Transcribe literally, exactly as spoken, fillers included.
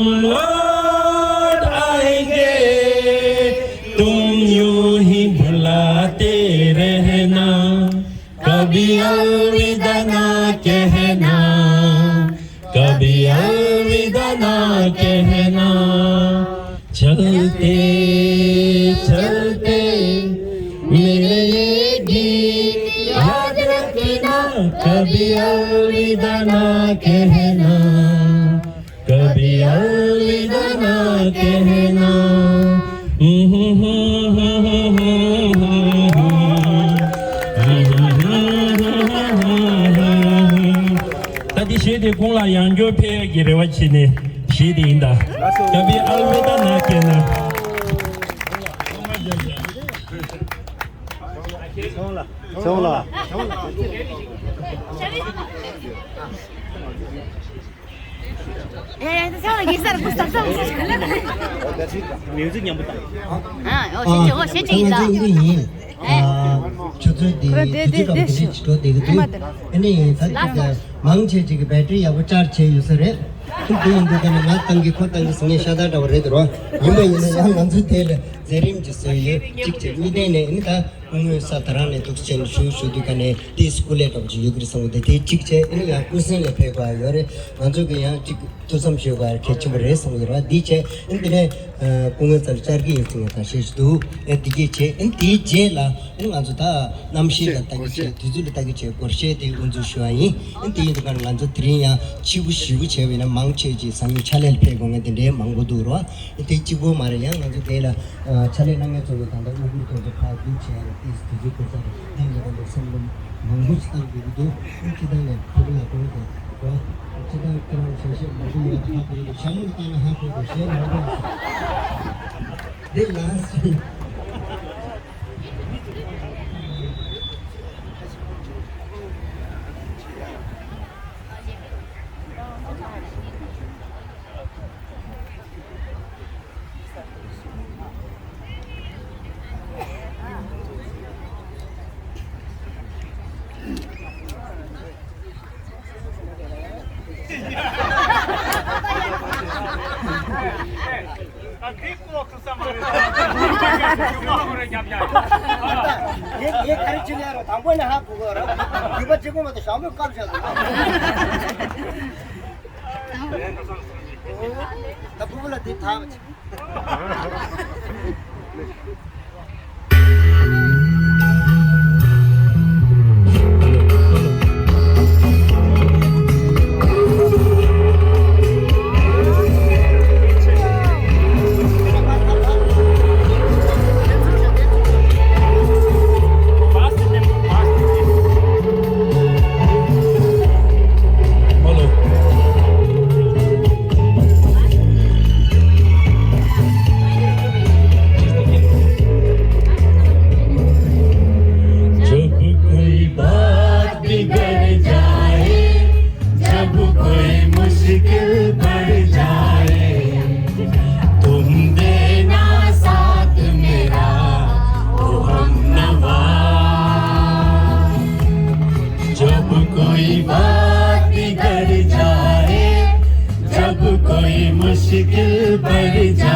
लौट आएंगे, तुम यूं ही बुलाते रहना, कभी अलविदा ना कहना, कभी अलविदा ना कहना। चलते चलते मेरे ये गीत याद रखना, कभी अलविदा ना कहना, कभी अलविदा ना कहना। ད་འདི་གཞས་དེ་ཁོང་ལ་ཡང་བསྐྱར་ཕེབས་ཡག་གི་རེ་བ་བྱས་ནས་གཞས་དེ་ཡིན་ད། कभी अलविदा ना कहना། སོང་ལ། སོང་ལ། མིའུ་ཛིག་མཉམ་པོ་བཏང་། ཨ། ཨོ་ཤེས་ཅིག་ཨོ་ཤེས་ཅིག་ཡིན་ད། ང་ཚོ་ཡིན། ཨ། ཆུ་ཚོད་འདི་དུས་ཚོད་སྐབས་དེ་འདྲ་ཅིག་འགྲོ་བསྡད་ཀྱི་འདུག་ཨ་ནི་ད་ཅིག་མང་ཆེ་ཅིག་གི་བེ་ཊི་རི་ཡག་པོ་ཅར་བྱས་ཡོད་ས་རེད། དེ་ཡིན་དུས་ད་ནི་ང་བཏང་གི་ཁོ་བཏང་གི་ཟེར་ངས་ཤ་སྟག་འདྲ་བ་རེད་འདུག་རོ། ཡིན་པ་ཡིན་ན་ཡང་ང་ཚོའི་དེ་ལ་མཛད་རིམ་གྱི་བཟོས་ཡོད་གཅིག་བྱས། གཉིས་ལྡན་ནས་ཨ་ནི་ད། སྐུ་ངོ་ས་ད་རང་ནས་འདུག་ཅན་ཞུ་ཞུ་དུས་ཀ་ནས་དེ་སྐུ་ལས་འདྲ་པོ་ཅིག་ཡོད་ཀྱི་རེད་བསམ་གི་འདུག་དེ་གཅིག་བྱས། ཨ་ནི་ཡང་སྐུ་སྲིང་ལ་ཕེབས་དགོས་ཡོད་རེད། ང་ཚོ་གི་ཡང་གཅིག་ཐུགས་བསམ་ཞུ་དགོས་གལ་ཆེན་པོ་རེད་བསམ་གི་རེད། འདི་བྱས་ཨ་ནི་དེ་ནས་སྐུ་ངོ་རྩ་ལ་བཅར་གྱི་ཡོད་ཚུལ་ངས་ད་བཤད་ཞུ་འདུག་ཨ་འདི་གས་བྱས། ཨ་ནི་དེའི་རྗེས་ལ་ཨ་ནི་ང་ཚོ་ད་གནམ་གཤིས་ལ་ལྟ་གི་བྱས། དུས་ཚོད་ལ་ལྟ་གི་བྱས། སྒོར་གཞས་དེ་དབུ་འཛུགས་ཞུ་བ་ཡིན། ཨ་ནི་དེ་ཡིན་དུས་ཀ་ང་ཚོ་དེ་རིང་ཡང་ཕྱི་པོ་ཞེ་པོ་བྱས་པ་ཡིན་ན་མང་ཆེ་ཅིག་སང་ཉིན་ཕྱག་ལས་ལ་ཕེབས་དགོས་མཁན་དེ་འདྲའི་མང་པོ་འདུག་རོ། དེ་གཅིག་པོ་མ་རེད། ཡང་ང་ཚོ་དེ་ལ་ཕྱག་ལས་གནང་མཁན་ཚོ་གི་ད་ལྟ་དབུ་བསྒྱུར་དེ་ཚོ་ཕར་བསྒྱུར་བྱས་ཡ་རེད། དེ་དུས་ཚོད་དེ་ཚོ་རེད། ད་ལས་ཀ་འདུག་བསམ་བློ་མང་པོ་ཞིག་བཏང་དགོས་ཀྱི་འདུག་ཨ་ནི་སྤྱི་བཏང་ནས་ཕྲུ་གུ་ལ་གོ་དེ་རོ། སྤྱི་བཏང་ཁྱེད་རང་ཞལ་བཞེས་མང་པོ་ཡོད་པ་ཧ་གོ་གི་འདུག་ཞྭ་མོ་བཏང་ན་ཧ་གོ་གི་འདུག་གཞས་མང་པོ་ཡོད། འདི་ལ་སུ། ངས་ངས་ག་རེ་བྱེད་ན་རོ། དང་པོ་ནས་ཧ་གོ་གི་རེད། རྒྱུད་པ་གཅིག་པོ་མ་གཏོགས་ཞྭ་མོས་བཀབ་བཞག་འདུག་ད་ཕུ་བོ་ལ་དེ་ཐག जब कोई बात बिगड़ जाए, जब कोई मुश्किल पड़ जाए, तुम देना साथ मेरा, ओ हमनवा। जब कोई बात बिगड़ जाए, जब कोई मुश्किल पड़ जाए,